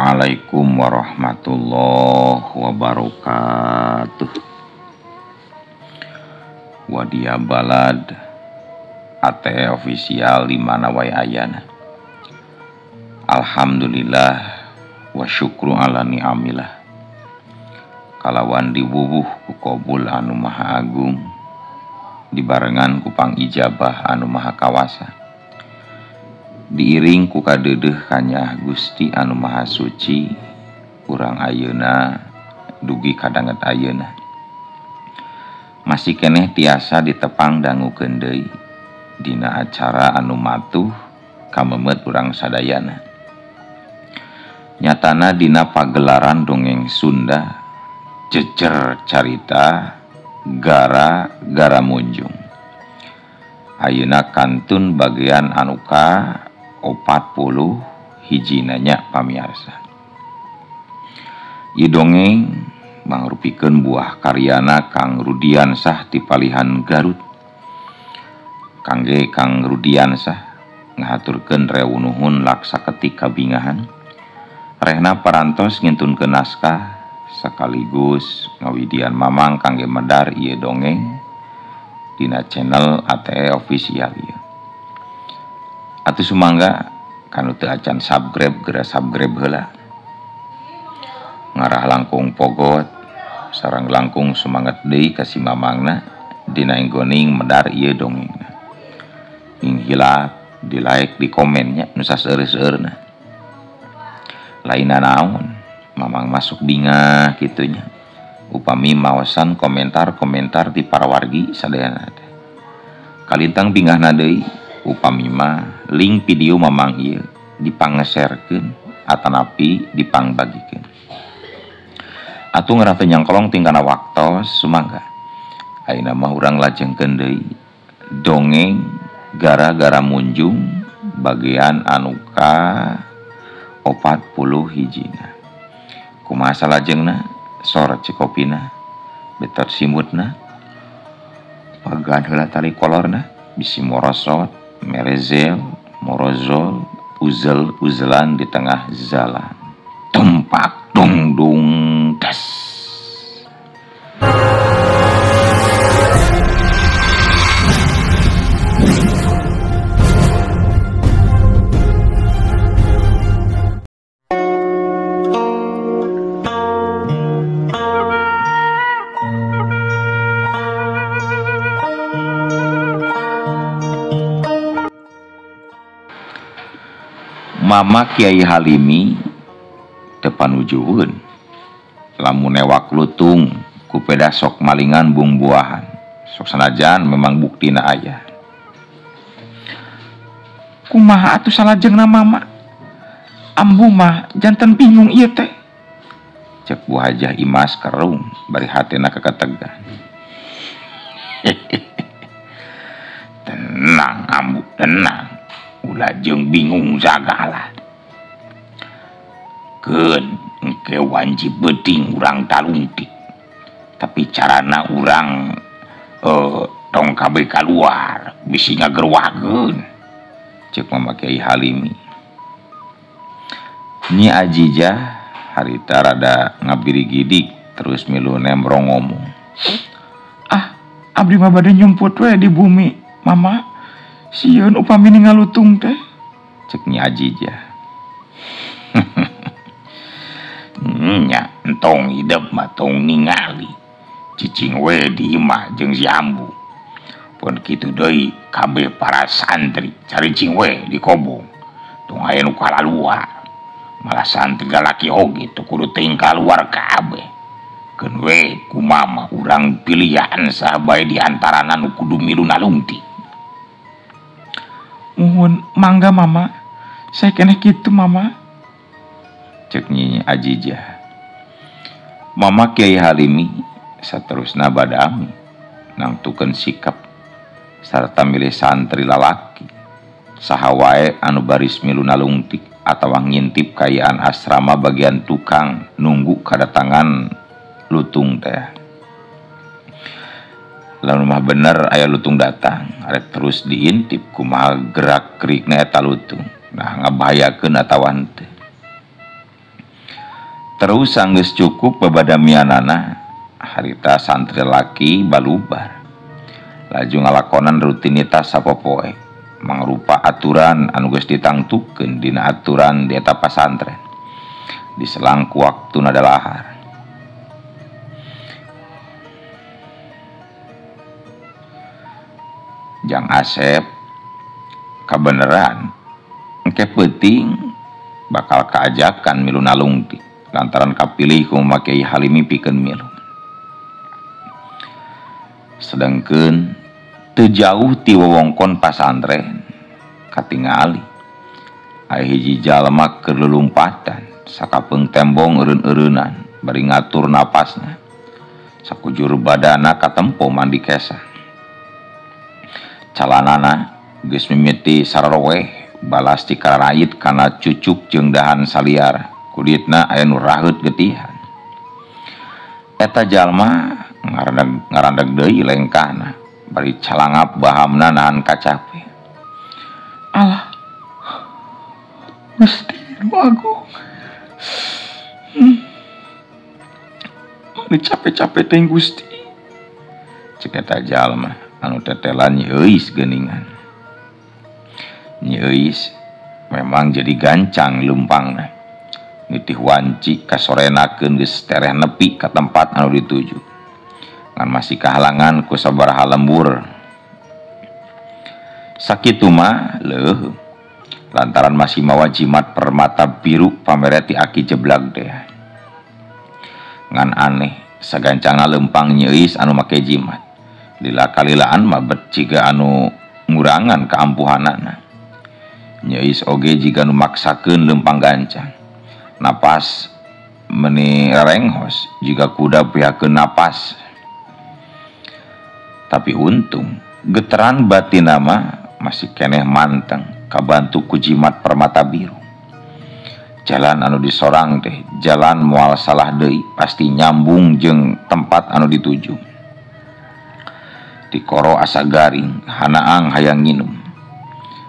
Assalamualaikum warahmatullahi wabarakatuh. Wadia Balad ATE official di mana wae ayana. Alhamdulillah wa syukru ala ni'amillah. Kalawan diwuwuh ku qabul anu maha agung, dibarengan ku pangijabah anu maha kawasa. Diiring ku kadeudeuh kanyah Gusti anu maha suci, urang ayeuna dugi kadanget ayeuna. Masih keneh tiasa ditepang dangukeun deui dina acara anu matuh kamemet urang sadayana. Nyatana dina pagelaran dongeng Sunda jejer carita gara-gara munjung. Ayeuna kantun bagian anu ka 40 hijinanya pamiarsa. Ieu dongeng mangrupikeun buah karyana Kang Rudiansah ti Palihan Garut. Kangge Kang Rudiansah ngahaturkeun rewu nuhun laksa ketik kabingahan. Rehna parantos ngintunkeun naskah sekaligus ngawidian mamang kangge medar ieu dongeng dina channel ATE official ieu. Atuh sumangga kanu teu acan subscribe geura subscribe heula. Ngarah langkung pogot sareng langkung sumanget deui ka si mamangna dina enggoning medar ieu dongengna. Ing hilap di like di komennya nu saseueur-seueurna. Lainna naon mamang masuk bingah kitunya. Upami maosan komentar-komentar di para wargi sadayana teh. Kalintang bingahna deui upami mah link video mamang ieu dipangeserkeun atanapi dipangbagikeun. Atuh ngarah teu nyangkolong tingkana waktos sumangga. Ayeuna mah urang lajengkeun deui dongeng gara-gara munjung bagian anu ka 40 hijina. Kumaha salajengna? Sor cikopina, betot simutna, pagan heula tali kolorna, bisi morosot, merezel, morozol, uzel uzelan di tengah jalan. Tumpak dung dung das. Mama Kiai Halimi teu panujuheun lamun newak lutung ku peda sok malingan bungbuahan sok sanajan memang buktina aya. Kumaha atuh salajengna mama? Ambu mah janten bingung ieu teh. Cek Bu Hajah Imas kerung bari hatena keketegan. Tenang ambu, tenang. Ulah jeung bingung sagala. Keun engke wanci beuting urang talungtik. Tapi carana urang tong kabeh kaluar bisi ngagerwakeun. Ceuk Mama Kiai Halimi. Nyi Ajijah harita rada ngabirigidik terus milu nembrong ngomong. Ah, abdi mah bade nyumput we di bumi, Mama. Sieun upami ngalutung teh. Cek Nyi Ajijah. Nya entong hidup mah tong ningali. Cicing we di imah jeung si ambu. Pun kitu deui kabeh para santri caricing we di kobong. Tong aya nu kalaluar. Malah santri lalaki oge teu kudu teuing kaluar kabeh. Keun we kumama urang pilihan saha bae di antarana nu kudu milu nalungtik. Muhun mangga mama, saya keneh kitu mama. Cek Nyi Ajijah. Mama Kiai Halimi saterusna badami nangtukeun sikap sarta milih santri lalaki saha wae anu baris milu nalungtik atawa ngintip kayaan asrama bagian tukang nunggu kadatangan lutung teh. Lamun mah bener aya lutung datang arek terus diintip kumaha gerak gerikna eta lutung. Nah ngabahayakeun atawa henteu. Terus sanggeus cukup babadamianana harita santri laki balubar. Laju ngalakonan rutinitas sapopoe mangrupa aturan anu geus ditangtukeun dina aturan di eta pasantren. Diselang ku waktuna dalahar. Jang Asep kabeneran engke peuting bakal kaajakan milu nalungtik lantaran kapilih ku make Halimi pikeun milu. Sedangkeun teu jauh ti wewengkon pasantren katingali aya hiji jalma keur lulumpatan sakapeung tembong eureun-eureunan bari ngatur napasna sakujur badana katempo mandi kesah. Calanana geus mimiti sararoweh balas cikarait kana cucuk jeung dahan saliar kulitna aya nu raheut getihan. Eta jalma ngarandag deui lengkahna bari calangap bahamna nahan kacape. Alah Gusti nu agung, mani capek-capek teh Gusti, cek eta jalma anu tetelan nyeuis geuningan. Nyeuis memang jadi gancang leumpangna. Nitih wanci kasorenakeun geus tereh nepi ka tempat anu dituju. Ngan masih kahalangan ku sabaraha lembur. Sakitu mah leuh lantaran masih mawa jimat permata biru pamere ti aki jeblag teh. Ngan aneh sagancangna leumpang nyeuis anu make jimat. Lila kalilaan mah bet jiga anu ngurangan keampuhanana. Nyeuis oge jiga nu maksakeun leumpang gancang. Napas meni renghos jiga kuda pihakeun napas. Tapi untung geteran batin mah masih keneh manteng kabantu ku jimat permata biru. Jalan anu disorang teh jalan moal salah deui pasti nyambung jeung tempat anu dituju. Tikoro asa garing hanaang hayang nginum.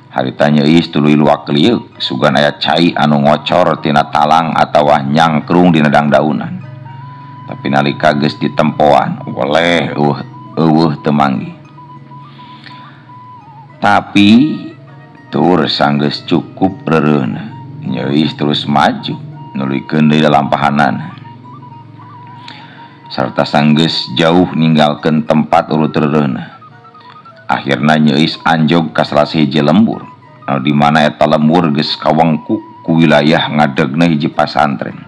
Harita nyeuis tuluy luak lieuk sugan aya cai anu ngocor tina talang atawa nyangkrung dina dangdaunan. Tapi nalika geus ditempoan woleh eueuh teu manggih. Tapi tur sanggeus cukup reureuna nyeuis terus maju nuluykeun deui lalampahanana. Sarta sanggeus jauh ninggalkeun tempat urut reureuna. Akhirna nyeuis anjog ka salah sahiji lembur anu di mana eta lembur geus kawengku ku wilayah ngadegna hiji pasantren.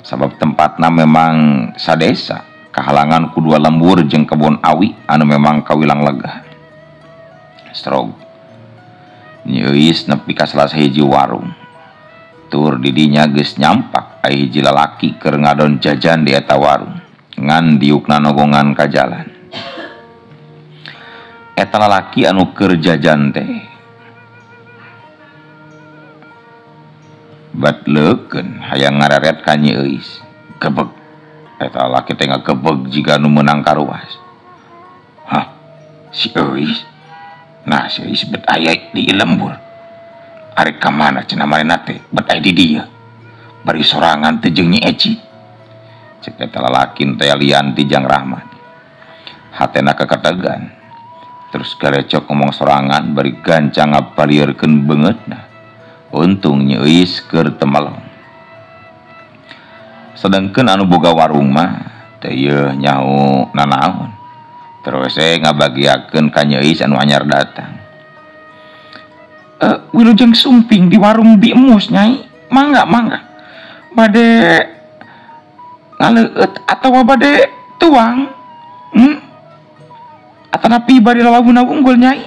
Sabab tempatna memang sadesa kahalangan ku dua lembur jeung kebon awi anu memang kawilang lega. Strog nyeuis nepi ka salah sahiji warung. Tur didinya geus nyampak aya hiji lalaki keur ngadon jajan di eta warung ngan diukna nogongan ka jalan. Eta lalaki anu keur jajan teh bat leukeun hayang ngareret ka nyeuis. Gebeg eta lalaki teh ngagebeg jiga nu meunang karuas. Hah, si Euis? Nah si Euis bet aya di lembur. Arek ka mana cenah manehna teh bet aya di dieu. Bari sorangan teh jeung Nyi Eci. Cek eta lalaki teh lian ti Jang Rahmat. Hatena keketegan. Terus garecok ngomong sorangan bari gancang ngapalieurkeun beungeutna. Untung nyeuis keur temelong. Sedangkeun anu boga warung mah teh yeuh nyaho nanaon. Terus ngabagiakeun ka nyeuis anu anyar datang. Wilujeng sumping di warung Bi Emus nyai. Mangga mangga. Bade ngaleueut atawa bade tuang? Atanapi bade lalawuna unggul nyai.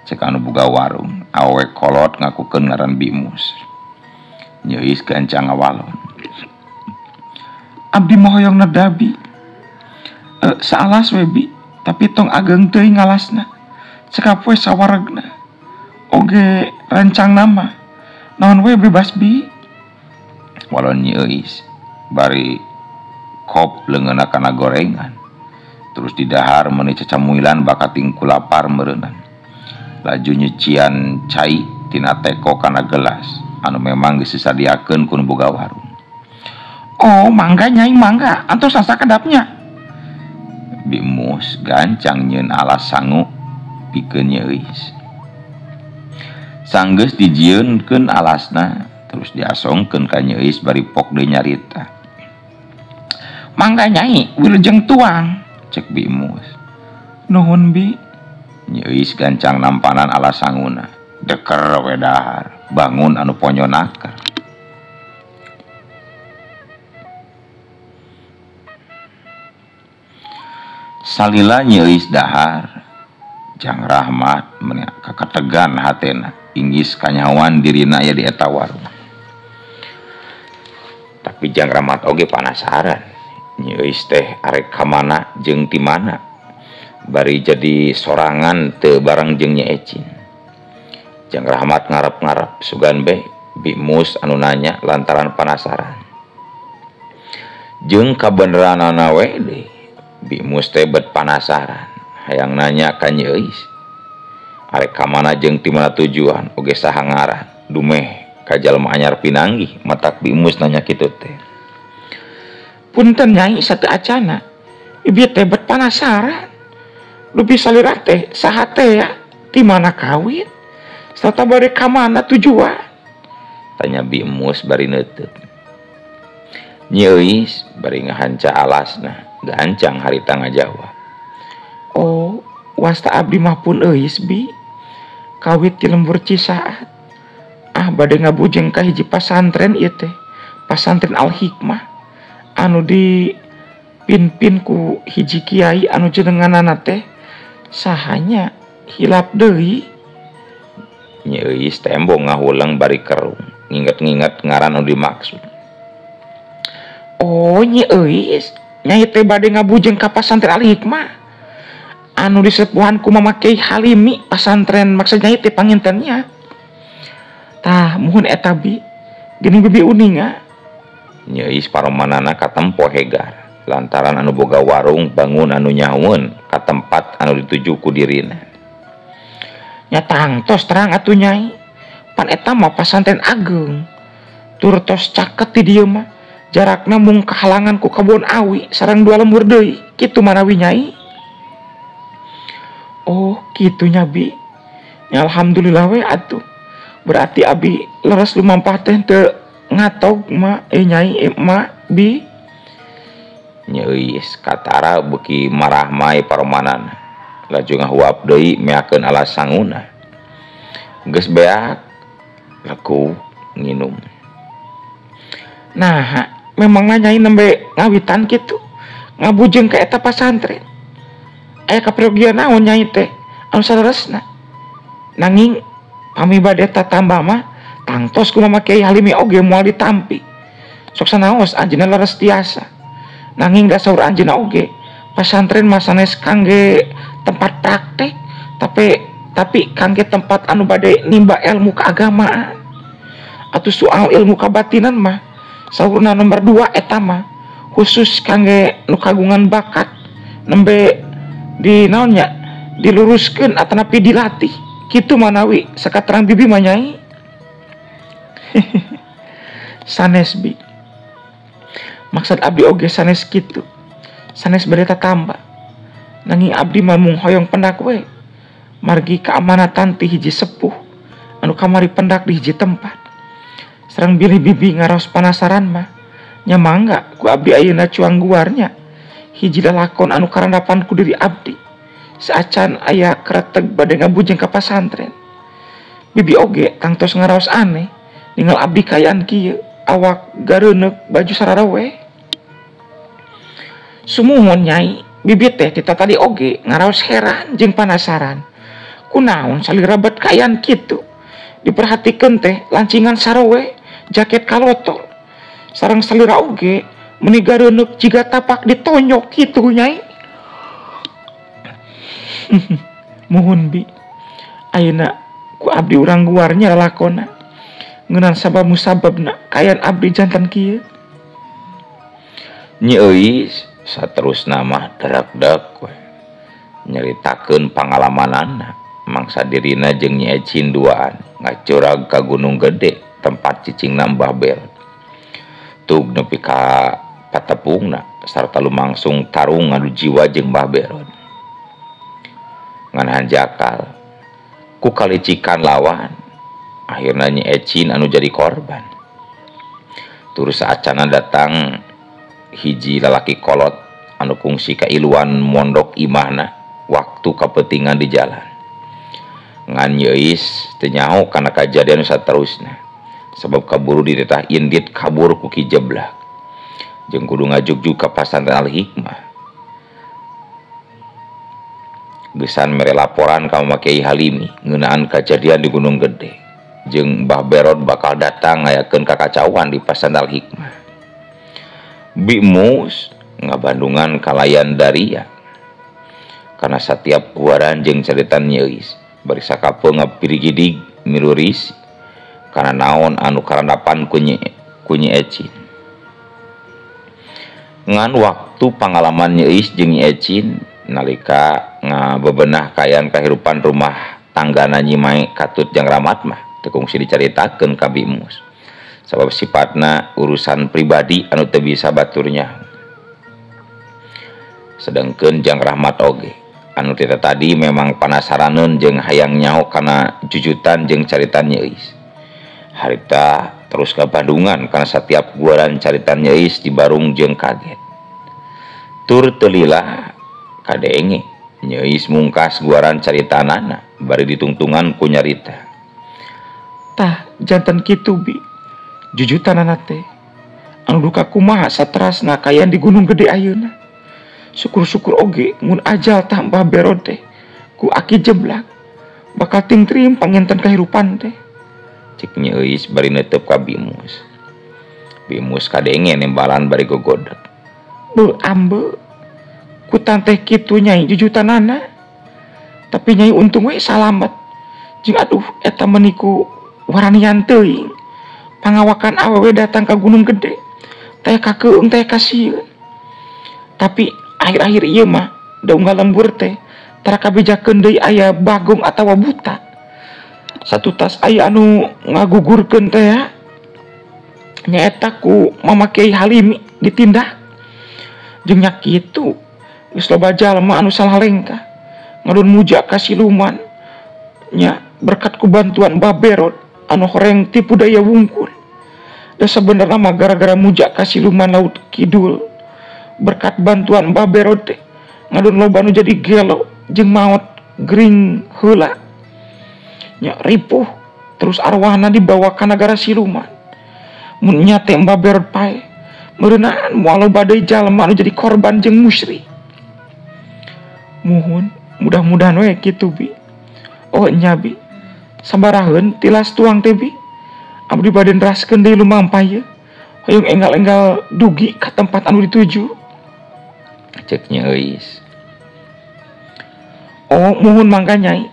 Cek anu boga warung, awe kolot ngakukeun ngaran Bi Emus. Nyeuis gancang ngawalon. Abdi mah hoyong nedabi. Saalas we Bi, tapi tong ageng teuing ngalasna. Cekap we sawaregna. Oge rancang nama. Naon we bebas Bi. Walon nyeuis bari kop leungeunna kana gorengan. Terus didahar meuni cacamuilan bakating ku lapar meureunnan. Laju nyucian cai tina teko kana gelas anu memang geus disadiakeun ku nu boga warung. Oh mangga nyai mangga antos sakedapnya. Bimus gancang nyeun alas sangu pikeun Nyi Euis. Sanggeus dijieunkeun alasna terus diasongkeun ka Nyi Euis bari pok deui nyarita. Mangga nyai wilujeng tuang cek Bimus. Nuhun bi. Nyi Euis gancang nampanan alas sanguna. Deker we dahar bangun anu ponyonaker. Salila Nyi Euis dahar Jang Rahmat meni kaketegan hatena inggis kanyawan dirina aya di eta warung. Tapi Jang Rahmat oge panasaran Nyi Euis teh arek ka mana jeung ti mana bari jadi sorangan teu bareng jeung Nyi Ecin. Jang Rahmat ngarep-ngarep sugan be Bimus anu nanya lantaran panasaran. Jeung kabeneranana we deui Bimus teh bet panasaran hayang nanya ka Nyi Euis arek ka mana jeung ti mana tujuan oge saha ngaran dumeh ka jalma anyar pinanggih matak Bimus nanya kitu teh. Punten nyai satu acana ieu teh bet panasaran dupi salira teh saha teh ya ti mana kawin sarta bade ka mana tujuan tanya Bimus bari neuteut. Nyi Euis bari ngahanca alasna gancang harita ngajawab. Oh wasta abdi mah pun Euis bi kawit ti lembur Cisaat ah bade ngabujeng ka hiji pasantren ieu teh pasantren Al Hikmah anu dipinpin ku hiji kiai anu jenenganana teh sahanya hilap deui. Nyi Euis tembong ngahuleng bari kerung nginget-nginget ngaran anu dimaksud. Oh Nyi Euis nyai teh bade ngabujeng ka pasantren Al Hikmah anu disepuhan ku Mama Kiai Halimi pasantren maksud nyai teh pangintennya. Tah muhun eta bi geuning bibi uninga. Nyi Euis paromanana katempo hegar lantaran anu boga warung bangun anu nyahueun ka tempat anu dituju ku dirina. Nya tangtos terang atuh nyai pan eta mah pasantren ageung tur tos caket di dieu mah jarakna mung kahalangan ku kebon awi sareng dua lembur deui kitu manawi nyai. Oh kitu nya bi. Ya alhamdulillah we atuh berarti abi leres lumampah teh teu ngatog ma nyai ma bi. Nyi Euis katara beuki marah mae paromanana laju ngahuap deui meakeun alas sanguna. Geus beak laku nginum. Nah memang nyai nembe ngawitan kitu ngabujeng ka eta pasantren aya kapergian naon nyai teh anu saleresna nanging pami bade tatambah mah tangtos ku Mama Kiai Halimi oge moal ditampi sok sanaos anjeunna leres tiasa nanging da saur anjeunna oge pasantren mah sanes kangge tempat praktek tapi kangge tempat anu bade nimba ilmu keagamaan atau soal ilmu kebatinan mah saurna nomor 2 eta mah khusus kangge nu kagungan bakat nembe di naonnya diluruskeun atanapi dilatih kitu manawi sakaterang bibi mah nyai. Sanes bi maksud abdi oge sanes kitu sanes bade tatamba nanging abdi mah mung hoyong pendak we margi keamanatan ti hiji sepuh anu kamari pendak di hiji tempat sareng bilih bibi ngaraos panasaran mah nya mangga ku abdi ayeuna cuang guarnya hiji lalakon anu karandapan ku diri abdi saacan aya kereteg bade ngabujeng ka pasantren. Bibi oge tangtos ngaraos aneh ningal abdi kayaan kieu awak gareuneuk baju sararawe. Sumuhun nyai bibi teh tita tadi oge ngaraos heran jeung panasaran kunaon salira bet kayaan kitu diperhatikeun teh lancingan sarowe jaket kalotol sareng salira oge meni gareuneuk jiga tapak ditonyok kitu nyai. Muhun bi ayeuna ku abdi urang guarnya lalakona ngeunaan sabab musababna kayan abdi jantan kieu. Nyi Euis saterusna mah darak-dak we nyaritakeun pangalamanana mangsa dirina jeung Nyi Ecin duaan ngacurag ka Gunung Gede tempat cicingna Mbah Bel. Tug nepi ka patepungna sarta lumangsung tarung ngadu jiwa jeung Mbah Berod. Ngan hanjakal ku kalicikan lawan akhirna Nyi Ecin anu jadi korban. Tur saacana datang hiji lalaki kolot anu kungsi kailuan mondok imahna waktu kapetingan di jalan. Ngan Nyi Euis teu nyaho kana kajadian saterusna sabab kaburu dititah indit kabur ku Ki Jeblak jeung kudu ngajugjug ka pasantren Al Hikmah. Geusan mere laporan ka Mama Kiai Halimi ngeunaan kajadian di Gunung Gede jeung Mbah Berod bakal datang ngayakeun kakacauan di pasantren Al Hikmah. Bimus ngabandungan kalayan daria karena setiap guaran jeung carita Nyi Euis bari sakapeung ngapirigidig miluris karena naon anu karandapan ku Nyi Ecin. Ngan waktu pangalaman Nyi Euis jeung Nyi Ecin nalika ngabebenah kayan kahirupan rumah tanggana Nyi Mae katut Jang Rahmat mah teu kungsi dicaritakeun ka Bimus sabab sifatna urusan pribadi anu teu bisa baturnya. Sedangkeun Jang Rahmat oge anu tita tadi memang panasaraneun jeung hayang nyaho kana jujutan jeung carita Nyi Euis. Harita terus ka Bandungan kana satiap guaran carita Nyi Euis dibarung jeung kaget. Tur teu lila kadenge Nyi Euis mungkas guaran caritanana bari ditungtungan ku nyarita. Tah jantan kitu bi jujutanana teh anu duka kumaha satrasna kayan di Gunung Gede ayeuna. Syukur-syukur oge mun ajal tah Mbah Berod teh ku Aki Jeblak bakal tingtrim panginten kahirupan teh. Cek Nyi Euis bari neuteup ka Bimus. Bimus kadenge nembalan bari gogodeg. Beuh ambe ku tanteh kitu nyai jujutanana. Tapi nyai untung we salamet. Jeung aduh eta meniku waranian teuing. Pangawakan awewe datang ka Gunung Gede teh kakeung teh kasieun. Tapi akhir-akhir ieu mah da unggal lembur teh tara kabejakeun deui aya bagong atawa buta. Satu tas aya anu ngagugurkeun teh ya. Nyaeta ku Mama Kiai Halimi ditindak. Jeung nya kitu geus loba jalma anu salah lengkah ngadon muja ka siluman nya berkat ku bantuan Mbah Berod anu horeng tipu daya wungkul. Da sabenerna mah gara-gara muja ka siluman laut kidul berkat bantuan Mbah Berod teh ngadon loba nu jadi gelo jeung maot gering heula nya ripuh terus arwahna dibawa ka nagara siluman. Mun nya teh Mbah Berod pae meureunaan moal loba deui jalma anu jadi korban jeung musyrik. Muhun mudah-mudahan we kitu bi. Oh nya bi sabaraheun tilas tuang teh bi. Abdi bade neraskeun deui lumampah ieu. Hoyong enggal-enggal dugi ka tempat anu dituju. Cek Nyi Euis. Oh muhun mangga nyai.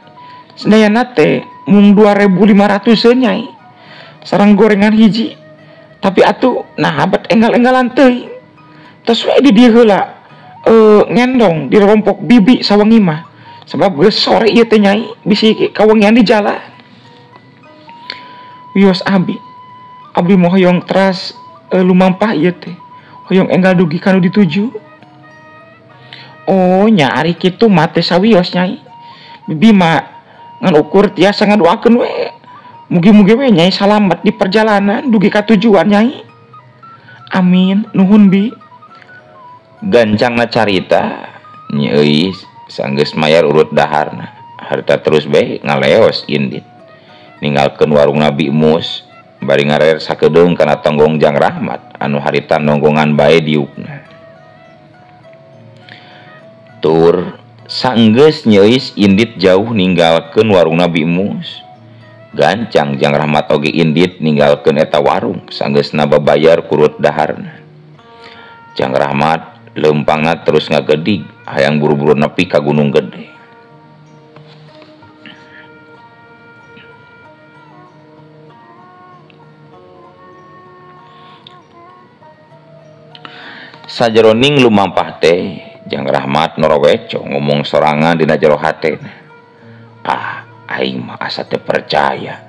Sadayana teh mung 2.500 nyai. Sareng gorengan hiji. Tapi atuh nah bet enggal-enggalan teuing. Tos we di dieu heula. Ngendong di rompok bibi sawengi mah. Sebab geus sore ieu teh nyai bisi kawengian di jalan. Wios abi. Abdi mah hoyong teras lumampah ieu teh. Hoyong enggal dugi kanu dituju. Oh nya ari kitu mah teh sawios nyai. Bibi mah ngan ukur tiasa ngadoakeun we. Mugi-mugi we nyai salamet di perjalanan dugi ka tujuan nyai. Amin nuhun bi. Gancangna carita Nyi Euis sanggeus mayar urut daharna. Harita terus bae ngaleos indit. Ninggalkeun warung Nabi Mus bari ngarer sakedeung kana tonggong Jang Rahmat anu harita nonggongan bae diukna. Tur sanggeus Nyi Euis indit jauh ninggalkeun warung Nabi Mus. Gancang Jang Rahmat oge indit ninggalkeun eta warung sanggeusna babayar kurut daharna. Jang Rahmat leumpangna terus ngagedig hayang buru-buru nepi ka Gunung Gede. Sajeroning lumampah teh Jang Rahmat noroweco ngomong sorangan dina jero hatena. Ah, aing mah asa teu percaya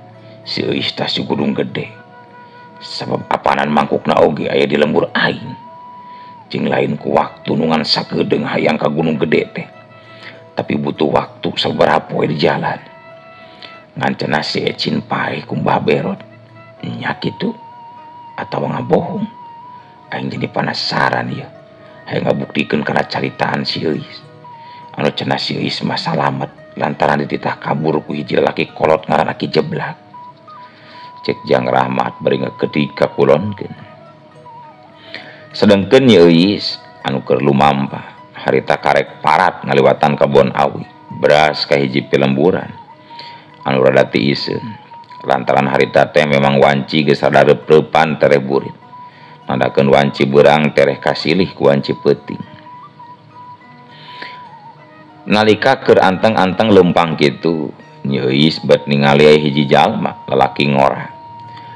si Euis tah si Gunung Gede. Sabab apanan mangkukna oge aya di lembur aing. Jeung lain ku waktu nu ngan sakedeung hayang ka Gunung Gede teh. Tapi butuh waktu sabaraha poe di jalan. Ngan cenah si Ecin paeh ku Mbah Berot. Nya kitu atawa ngabohong. Aing jadi penasaran ieu. Hayang ngabuktikeun kana caritaan si Euis. Anu cenah si Euis mah salamet lantaran dititah kabur ku hiji lalaki kolot ngaranna Ki Jeblak. Cek Jang Rahmat bari ngakedik ka kulonkeun. Sedengkeun Nyi Euis anu keur lumampah harita karek parat ngaliwatan kebon awi beras ka hiji pilemburan anu rada tiiseun lantaran harita teh memang wanci geus rada reup-reupan tereh burit nandakeun wanci beurang tereh kasilih ku wanci peuting. Nalika keur anteng-anteng leumpang kitu Nyi Euis bet ningali hiji jalma lalaki ngora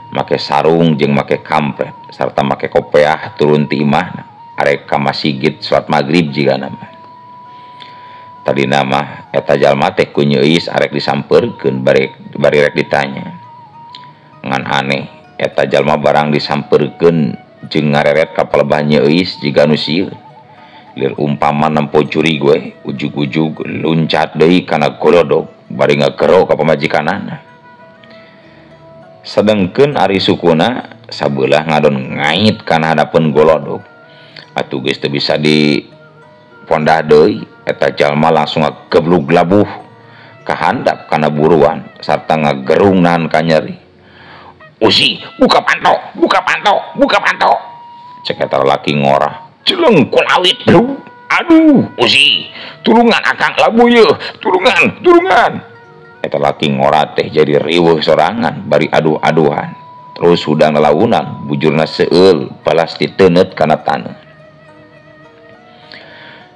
make sarung jeung make kampret sarta make kopeah turun ti imahna arek ka masigit salat magrib jigana mah. Tadina mah eta jalma teh ku Nyi Euis arek disampeurkeun bari rek ditanya. Ngan aneh eta jalma barang disampeurkeun jeung ngareret ka palebah Nyi Euis jiga nu sieun. Lir umpama nempo curi gue ujug-ujug luncat deui kana golodog bari ngagero ka pamajikanana. Sedengkeun ari sukuna sabelah ngadon ngait kana hadapeun golodog. Atuh geus teu bisa dipondah deui eta jalma langsung ngageblug labuh kahandap kana buruan sarta ngagerung nahan kanyeri. Usi, buka panto, buka panto, buka panto. Cek eta lalaki ngorah. Jeleng kulawit bro. Aduh, Usi, tulungan akang labu yeuh, tulungan, tulungan. Eta laki ngora teh jadi riweuh sorangan bari aduh-aduhan. Terus hudang launan bujurna seueul balas diteuneup kana taneuh.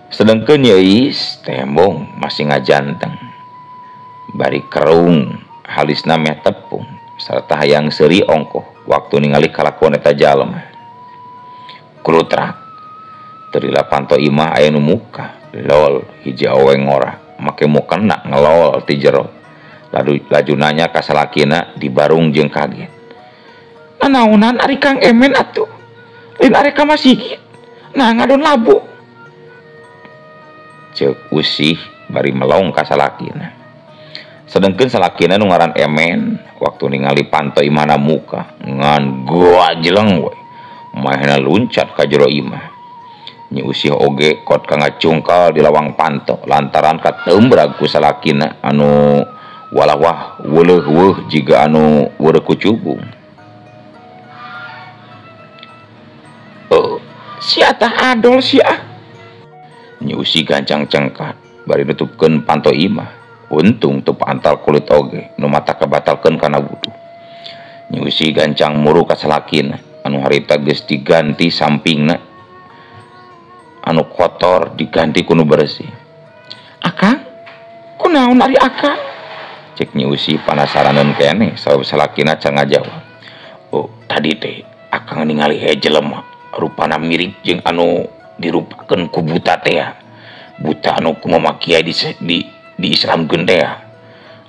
Sedengkeun Nyi Euis tembong masih ngajanteng. Bari kerung halisna meh tepung sarta hayang seuri ongkoh waktu ningali kalakuan eta jalma. Kulutrak terila panto imah aya nu muka lol hiji awe ngora make mukena ngelol ti jero. Laju nanya ka salakina dibarung jeung kaget. Nanaonan ari Kang Emen atuh? Lain arek ka masigit. Nah ngadon labu. Ceuk Usih bari melong ka salakina. Sedengkeun salakina nu ngaran Emen waktu ningali panto imahna muka ngan goa jeleng we. Mahna luncat ka jero imah. Nyi Usih oge kot ka ngacungkal di lawang panto lantaran katembrag ku salakina anu walawah weuleuh-weuh jiga anu weureuh kucubung. Oh, sia tah adol sia. Nyi Usih gancang cengkat bari nutupkeun panto imah. Untung teu paantal kulit oge nu mata kabatalkeun kana wudu. Nyi Usih gancang muru ka salakina anu harita geus diganti sampingna anu kotor diganti ku nu bersih. Akang, kunaon ari akang? Cek Nyi Usih panasaraneun keneh sabab salakina can ngajawab. Oh, tadi teh akang ningali hiji jelema rupana mirip jeung anu dirupakeun ku buta teh. Buta anu kumaha kiai di Islamkeun teh.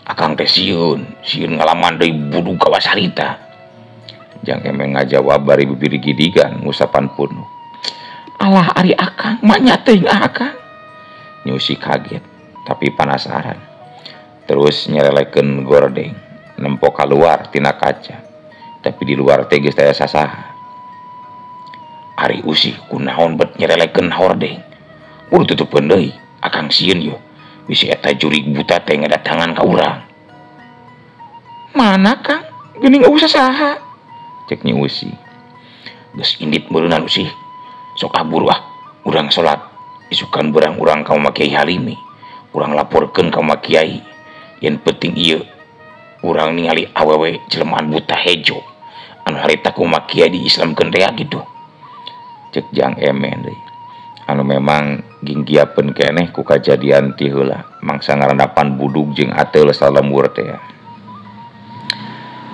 Akang teh sieun, sieun ngalaman deui budug kawas harita. Jang Emen ngajawab bari bibir gidigan ngusapan punuk. Alah ari akang, maknya teuing akang. Nyi Usih kaget tapi penasaran. Terus nyerelekeun gordeng nempo kaluar tina kaca. Tapi di luar teh geus taya sasaha. Ari Usih kunaon bet nyerelekeun hordeng. Kudu tutupeun deui, akang sieun yeuh. Bisi eta jurig buta teh ngadatangan ka urang. Mana Kang? Geuning eueuh sasaha? Cek Nyi Usih. Geus indit meureunan Usih. Sok abur ah, urang salat. Isukan berang urang ka Mama Kiai Halimi. Urang laporkeun ka Mama Kiai. Yen penting ieu urang ningali awewe jelema buta hejo anu harita ku Mama Kiai di Islamkeun teh kitu. Cek Jang Emen deui. Anu memang ginggiapeun keneh ku kajadian ti heula mangsa ngarandapan budug jeung ateul salembur teh.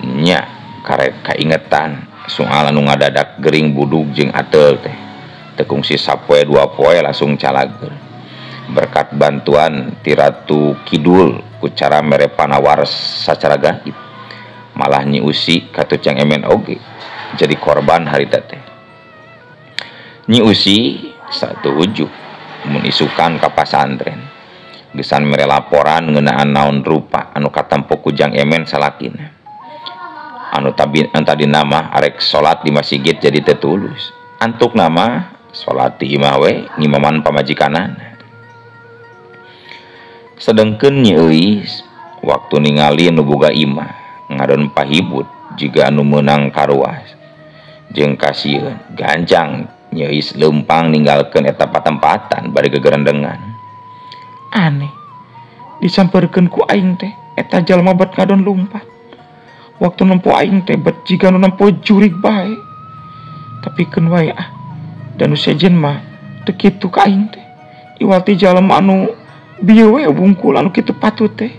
Nya karek kaingetan soal anu ngadadak gering budug jeung ateul teh. Teu kungsi sapoe dua poe langsung calager. Berkat bantuan ti Ratu Kidul ku cara mere panawar sacara gaib. Malah Nyi Usih katuh Jang Emen oge jadi korban harita teh. Nyi Usi satuju mun isukan ka pasantren. Gesan mere laporan ngeunaan naon rupa anu katempo ku Jang Emen salakina. Anu tadina mah arek salat di masjid jadi teu tulus. Antukna mah salat di imah we ngimaman pamajikanana. Sedengkeun Nyi Euis waktu ningali nu boga imah ngadon pahibut jiga anu meunang karuas jeung kasieun ganjang Nyi Euis leumpang ninggalkeun eta patempatan bari gegerendengan. Aneh disampeurkeun ku aing teh eta jalma bet ngadon lumpat. Waktu nempo aing teh bet jiga nu nempo jurig bae. Tapi keun wae ah dan nu sejen mah teu kitu ka aing teh. Iwal ti jalma anu bieu we bungkul anu kitu patut teh.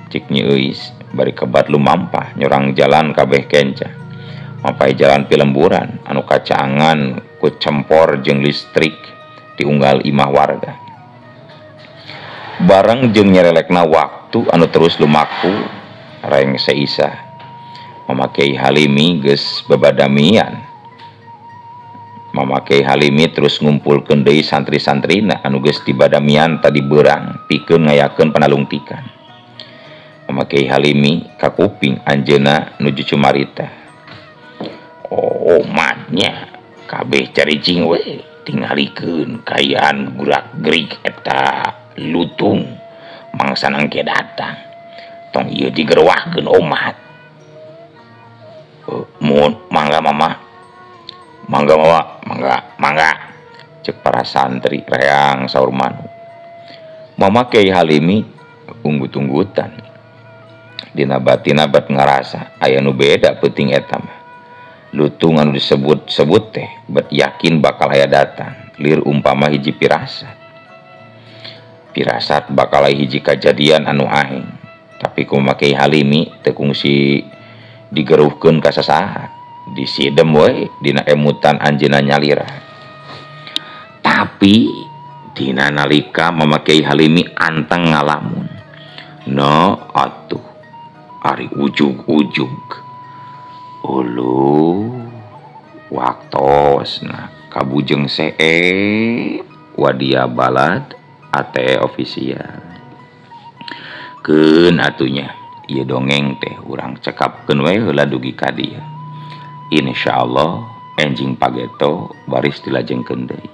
Cik Nyi Euis bari kebat lumampah nyorang jalan kabeh kenca. Mampai jalan pilemburan anu kacangan ku cempor jeung listrik diunggal imah warga. Bareng jeung nyerelekna waktu anu terus lumaku rengse isah. Mama Kiai Halimi geus babadamian. Mama Kiai Halimi terus ngumpulkeun deui santri-santrina anu geus dibadamian tadi beurang pikeun ngayakeun panalungtikan. Mama Kiai Halimi kakuping anjeunna nuju cumarita. Oh matnya kabeh caricing we tingalikeun kaayaan gurak-gerik eta lutung mangsa nangke datang. Tong ieu digerwahkeun omat. Mun mangga mama. Mangga mama, mangga, mangga. Cek para santri reang saur manuk. Mama Kiai Halimi unggut-unggutan. Dina batina bat ngarasa aya nu beda peuting eta mah. Lutung anu disebut-sebut teh bet yakin bakal aya datang. Lir umpama hiji pirasat. Pirasat bakal aya hiji kajadian anu aheng. Tapi kumaha Kiai Halimi teu kungsi digeruhkeun ka sasaha. Disidem we dina emutan anjeunna nyalira. Tapi dina nalika Mama Kiai Halimi anteng ngalamun. No atuh ari ujug-ujug. Ulu waktosna kabujeng seep wadia balad ate ofisial. Keun atunya ieu dongeng teh urang cekapkeun we heula dugi ka dieu. Insyaallah enjing pageto baris dilajengkeun deui.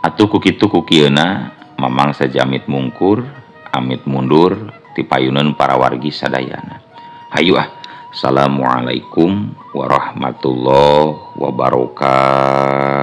Atuh ku kitu ku kieuna mamang sajamit mungkur amit mundur ti payuneun para wargi sadayana. Hayu ah. Assalamualaikum warahmatullahi wabarakatuh.